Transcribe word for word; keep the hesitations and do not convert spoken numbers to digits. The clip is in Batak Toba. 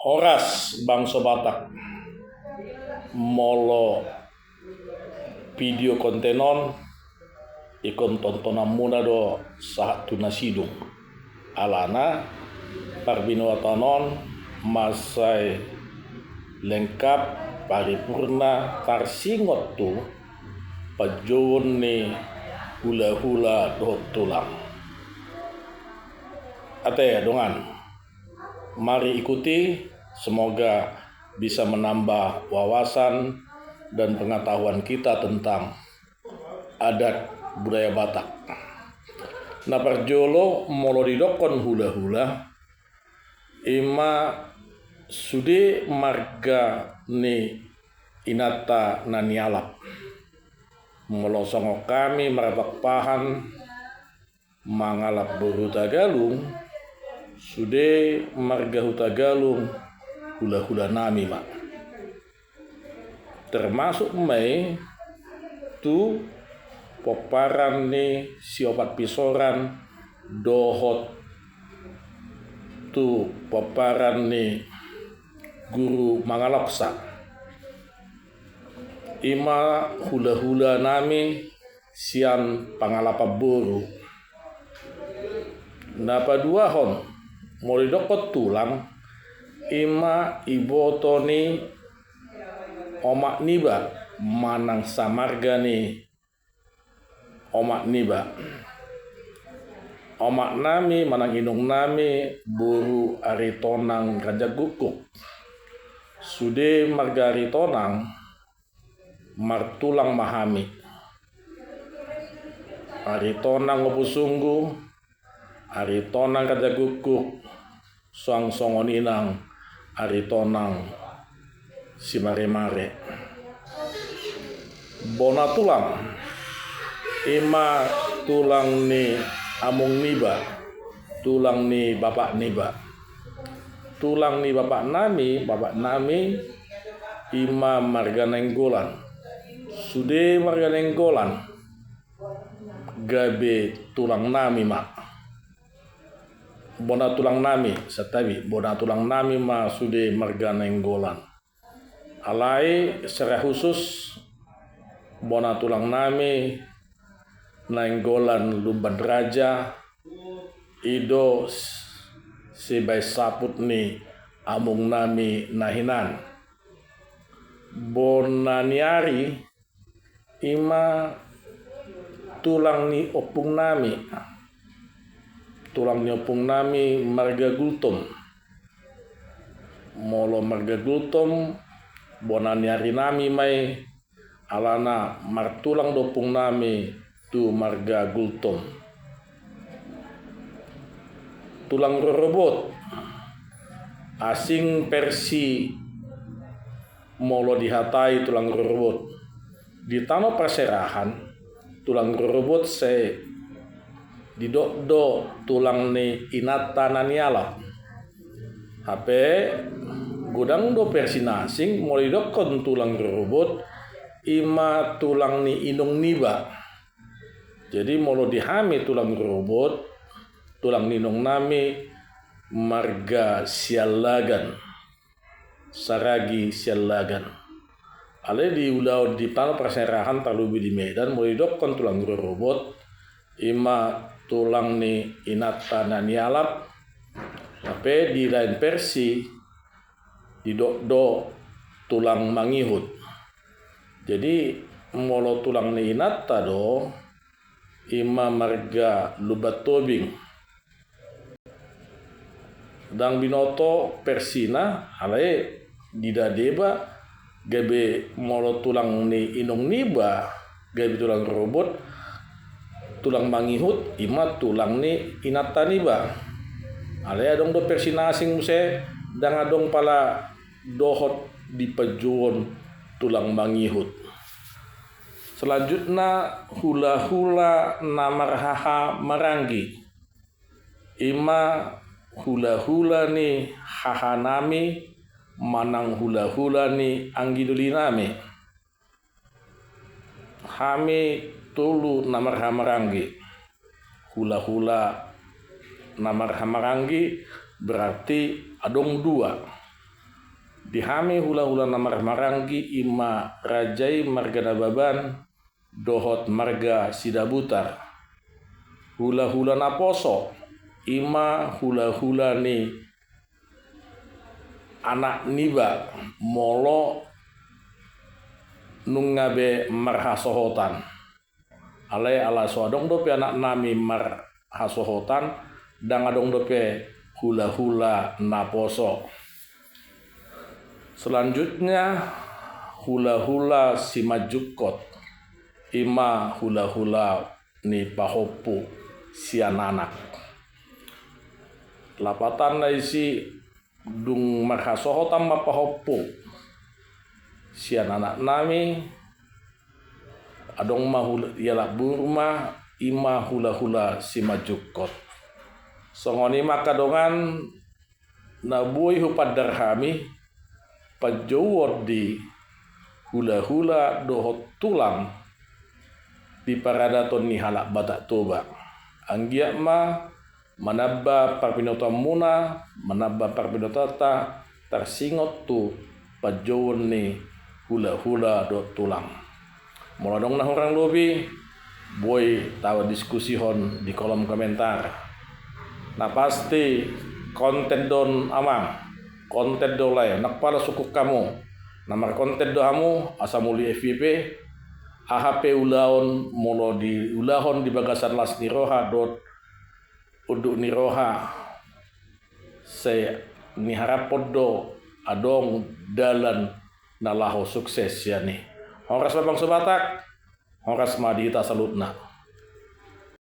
Horas bangso Batak. Molo video konten on, ingkon tontonanmuna do sahat tu na sidung. Alana parbinotoan on mansai lengkap, paripurna, tarsingot tu panjouon ni hulahula dohot tulang. Ate dongan, mari ikuti, semoga bisa menambah wawasan dan pengetahuan kita tentang adat budaya Batak. Na parjolo, molo didokkon hulahula, ima sude marga ni inanta na nialap. Molo songon hami marpakpahan mangalap boru Hutagalung, sude marga Hutagalung hulahulanami ma. Termasuk ma i tu pomparan ni Siopat Pisoran dohot tu pomparan ni Guru Mangaloksa. Ima hulahulanami sian pangalapan boru. Na paduahon, molo didokkon tulang, ima iboto ni omak niba manang samarga ni omak niba. Omaknami manang inongnami boru Aritonang Raja Gukguk. Sude marga Aritonang martulang ma hami. Aritonang Ompu Sunggu, Aritonang Raja Gukguk, suang songon i nang Aritonang Simaremare. Bona tulang, ima tulang ni among niba, tulang ni bapak niba. Tulang ni bapaknami, bapaknami ima marga Nainggolan. Sude marga Nainggolan gabe tulangnami ma. Bona tulangnami, santabi, bona tulangnami ma sude marga Nainggolan. Alai secara khusus bona tulangnami Nainggolan Lumban Raja, i do s-, sibaen saput ni amongnami na hinan. Bona ni ari, ima tulang ni ompungnami. Tulang ni ompungnami marga Gultom. Molo marga Gultom, bona ni arinami ma i, alana martulang do ompungnami tu marga Gultom. Tulang rorobot, asing versi molo dihatai tulang rorobot. Di tano parserahan, tulang rorobot sai didok do tulang ni inanta na nialap. Hape godang do versi na asing, molo didokkon tulang rorobot, ima tulang ni inong niba. Jadi molo di hami tulang rorobot, tulang ni inongnami marga Siallagan. Saragi Siallagan. Alai di ulaon di tano parserahan, tarlumobi di Medan, molo didokkon tulang rorobot, ima tulang ni inanta na nialap. Hape di lain versi didok do tulang mangihut. Jadi molo tulang ni inanta do, ima marga Lumban Tobing. Ndang binoto versina, alai dida deba gabe molo tulang ni inong niba gabe tulang rorobot, tulang mangihut ima tulang ni inanta niba. Alai adong do versi na asing muse, ndang adong pala dohot di panjouon tulang mangihut. Selanjutna, hulahula na marhaha maranggi. Ima hulahula ni hahanami manang hulahula ni anggi dolinami. Hami tolu na marhaha maranggi. Hulahula na marhaha maranggi berarti adong dua. Di hami hulahula na marhahamaranggi i ma raja i marga Nababan dohot marga Sidabutar. Hulahula naposo i ma hulahula ni anak niba molo nunga be marhasohotan. Alai ala so adong dope anak nami marhasohotan, ndang adong dope hulahula naposo. Selanjutnya, hulahula simanjungkot, i ma hulahula ni pahompu sian anak. Lapatanna disi, dung marhasohotan ma pahompu sian anak nami, adong ma hul-, ialap boru ma, i ma hulahula simanjungkot. Songon i ma angka dongan na boi hupandar hami, panjouon ni hulahula dohot tulang di paradaton ni halak Batak Toba. Anggiat ma manamba parbinotoanmuna, manamba parbinotoanta, tarsingot tu panjouon ni hulahula dohot tulang. Molo adong na hurang lobi, boi tadiskusihon di kolom komentar. Na pasti konten do on amang, konten do lae, ndang pola sungkun hamu. Na markonten do hamu, asa muli F Y P, aha pe ulaon molo diulahon di bagasan las ni roha dohot unduk ni roha, sai diharaphon do adong dalan na laho sukses sian i. Horas ma bangso Batak, horas ma di hita saluhutna.